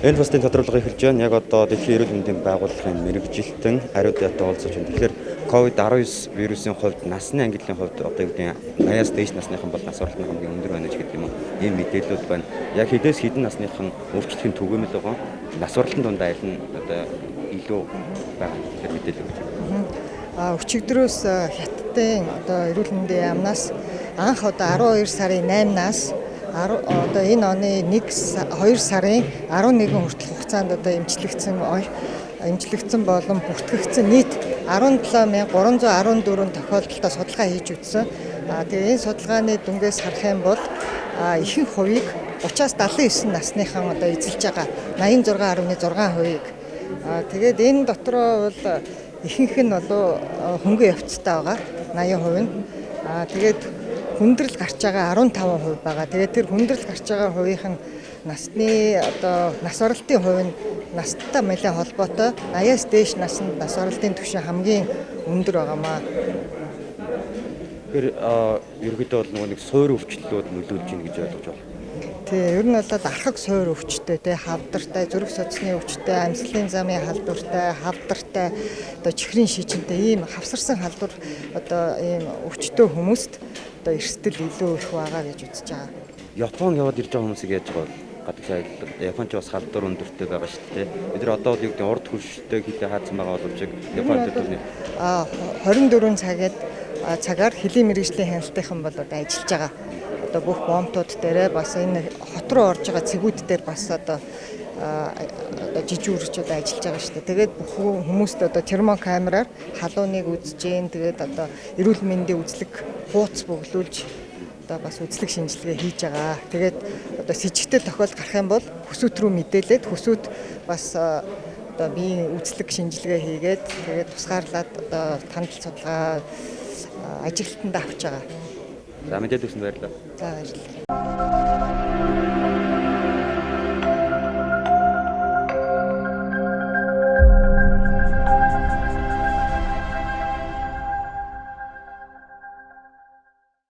Энэ постын тодруулга эхэлж байна. Яг одоо Дэлхийн эрүүл мэндийн байгууллагын мэргэжилтэн Ариун Датай уулзаж байна. Тэгэхээр COVID-19 вирусын хувьд насны ангиллын хувьд одоо юу гэдэг 80-аас дээш насныхан бол нас баралт нь хамгийн өндөр байна гэж гэдэг юм уу. Ийм мэдээлэлүүд байна. Яг хэдээс хэдэн насныхан өвчлөхийн түгээмэл байгаа. Нас баралтын дундаа аль нь одоо илүү байгаа тэгэхээр мэдээлэл өгч байна. Өчигдрөөс Хятадын одоо эрүүл мэндийн яамнаас анх одоо 12 сарын 8-наас одоо энэ оны 1 2 сарын 11 хүртэлх хугацаанд одоо эмчлэгдсэн болон бүртгэгдсэн нийт 17,314 тохиолдолд судалгаа хийж үзсэн. Тэгээ энэ судалгааны дүнгээс харах юм бол ихэнх хувийг 30-аас 79 насныхан одоо эзэлж байгаа, 86.6%-ийг. Тэгээд энэ дотроо бол ихэнх нь бол хөнгөн явцтай байгаа, 80% нь. Тэгээд хүндрэл гарч байгаа 15% байгаа. Тэгээд тэр хүндрэл гарч байгаа хувийнх нь насны одоо нас баралтын хувь нь настай нэлээд холбоотой, 80-аас дээш наснд нас баралтын түвшин хамгийн өндөр байгаамаа. Тэгэхээр ерөнхийдөө бол нөгөө нэг суур өвчлөлүүд нөлөөлж гин гэж ойлгож байна. Тий, ер нь бол архаг суур өвчтэй, тий, хавдартай, зүрх судасны өвчтэй, амьсгалын замын халдвартай, хавдартай, одоо чихрийн шижинтэй ийм хавсарсан халдвар одоо ийм өвчтөй хүмүүст одоо эрсдэл илүү их байгаа гэж үзэж байгаа. Япон яваад ирж байгаа хүмүүсийг яаж байгаа бол гадагш аялал Японч бас халдвар өндөртэй байгаа шүү дээ. Бид нар одоо бол юу гэдэг урд хөрштэй хилээ хаацсан байгаа боловч Японд төлөвний 24 цагаад цагаар хөлийн мэргэжлийн хяналтынхан бол одоо ажиллаж байгаа. Одоо бүх бомтууд дээрээ бас энэ хот руу орж байгаа цэгүүд дээр бас одоо жижүүрч одоо ажиллаж байгаа шүү дээ. Тэгээд бүх хүмүүст одоо термокамераар халууныг үзэж гин, тэгээд одоо эрүүл мэндийн үзлэг хууц бөглүүлж одоо бас үзлэг шинжилгээ хийж байгаа. Тэгээд одоо сэжигтэй тохиолдол гарах юм бол хөсөөт рүү мэдээлээд, хөсөөт бас одоо биеийн үзлэг шинжилгээ хийгээд, тэгээд тусгаарлаад одоо тандал судалгаа ажиглалтанд авч байгаа. За, мэдээлэл өгсөнд баярлалаа. За, баярлалаа.